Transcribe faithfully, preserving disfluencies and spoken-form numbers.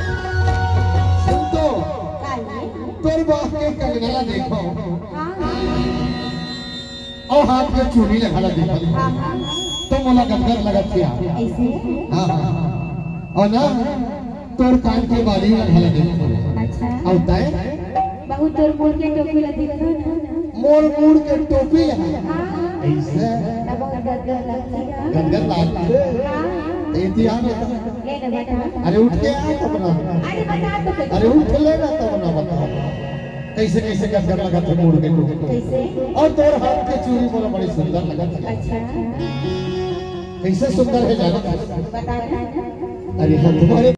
सुन तो, काहे? तोर बाप के कंगना ला देखो। हाँ। अउ हाथ में चूड़ी ला घला देखो। हाँ, हाँ। तो मोला गदगद लगत हे। ऐसे? हाँ, हाँ। अउ ना, तोर कान के बाली ला घला देखो। अच्छा। अउ तैं? बहुत तोर मुड़ के टोपी ला देखो ना। मोर मुड़ के टोपी ला? हाँ। ऐसे? तब बहुत गदगद लगथे। गदगद लगथे? हाँ। इतिहास बता। ले ना बता। अरे उठ के आ तब ना। अरे बता तो। अरे उठ ले ना तब ना बता। कैसे, कैसे गदगद लगथे मुड़ के टोपी। कैसे? अउ तोर हाथ के चूड़ी मोला बड़ी सुंदर लगत हे। अच्छा। कैसे सुंदर हे जानो? बता ना। अरे हम तुम्हारे